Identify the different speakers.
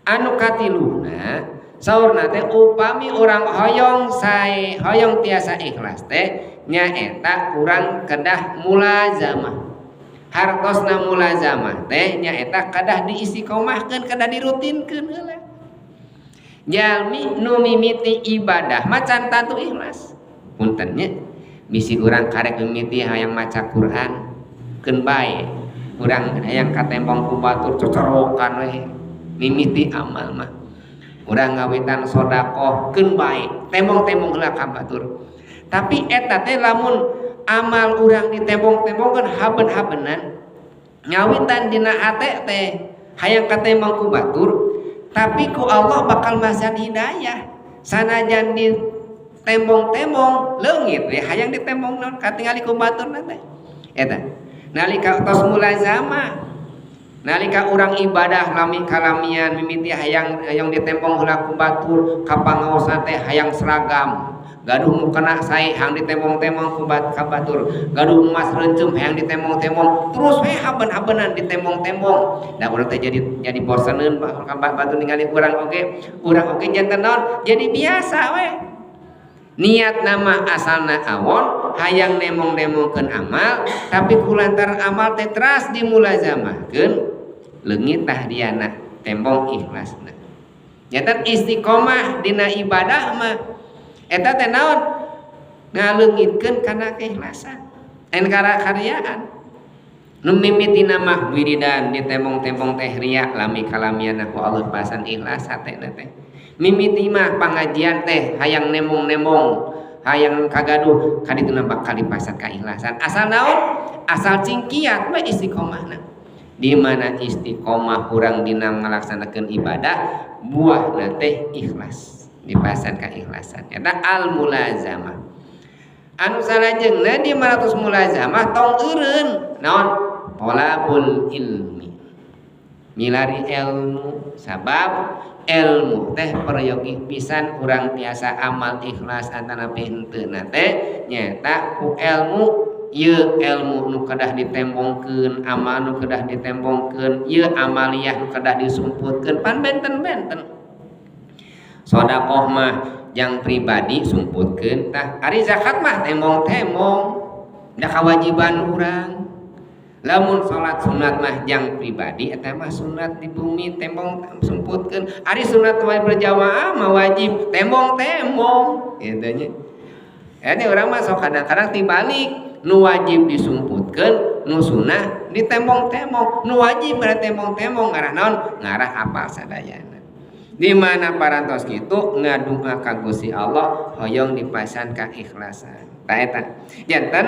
Speaker 1: Anu katiluna, saurna teh upami urang hoyong sae, hoyong tiasa ikhlas teh nyaeta urang kedah mulazamah. Hartosna mulazamah teh nyaeta kedah diistiqomahkeun, kedah dirutinkeun heula. Jalmi nu mimiti ibadah macan tantu ikhlas. Punten nya, bisi urang karek mimiti hayang maca Quran keun bae, urang hayang katembong ku batur cocorokan we mimiti amal mah. Urang ngawitan sedekah keun bae, tembong-tembong heula ka batur. Tapi eta teh lamun amal urang ditembong-tembongkeun haben-habenan, ngawitan dina hate teh hayang katembong ku batur, tapi ku Allah bakal masihan hidayah. Sanajan di tembong-tembong leungit we hayang ditembong naon katingali ku baturna teh. Eta nalika tos mulazamah, nalika urang ibadah lami kalamian mimiti hayang hayang ditembong heula ku batur, ka pangaosan teh hayang seragam, gaduh mukena sae hayang ditembong-tembong ku ka batur, gaduh emas reuncum hayang ditembong-tembong, terus we haben-habenan ditembong-tembong. Da urang teh jadi boseneun ka batur ningali urang oge, urang oge janten naon jadi biasa we. Niat nama asalna awon hayang nemong-nemongkeun amal, tapi kulantaran amal teh teras dimulazamahkeun leungit tah diana tembong ikhlasna. Nyata istiqomah dina ibadah mah eta teh naon ngaleungitkeun kana keikhlasan en kana karyaan. Nu mimitina mah wiridan ditembong-tembong teh riya, lami kalamian ku Allah pasan ikhlas hatena teh. Mimiti mah pangajian teh hayang nembong-nembong, hayang kagaduh kadituna bakal dipasat keikhlasan. Asal naon? Asal cingkiat we istiqomahna. Di mana istiqomah urang dina ngalaksanakeun ibadah, buahna teh ikhlas, dipasat keikhlasan. Eta al mulazamah. Anu salajengna di maratus mulazamah tong eureun naon? Tolabul ilmi, milari ilmu. Sabab ilmu teh peryogi pisan urang tiasa amal ikhlas antara henteu teh nyaeta ku ilmu. Ieu ilmu nu kedah ditembongkeun, amal nu kedah ditembongkeun, ieu amaliyah nu kedah disumputkeun, pan benten-benten. Sedekah mah yang pribadi sumputkeun tah, ari zakat mah tembong-tembong da kewajiban urang. Lamun salat sunat mah jang pribadi eta mah sunat di bumi tembong sumputkeun, ari sunat berjamaah mah wajib tembong-tembong kitu nya. Eta urang mah sok kadang-kadang tibalik, nu wajib disumputkeun, nu sunah ditembong-tembong, nu wajib tembong-tembong ngarah naon? Ngarah apal sadayana. Di mana parantos kitu ngadua ka Gusti Allah hoyong dipasan keikhlasan. Tah eta janten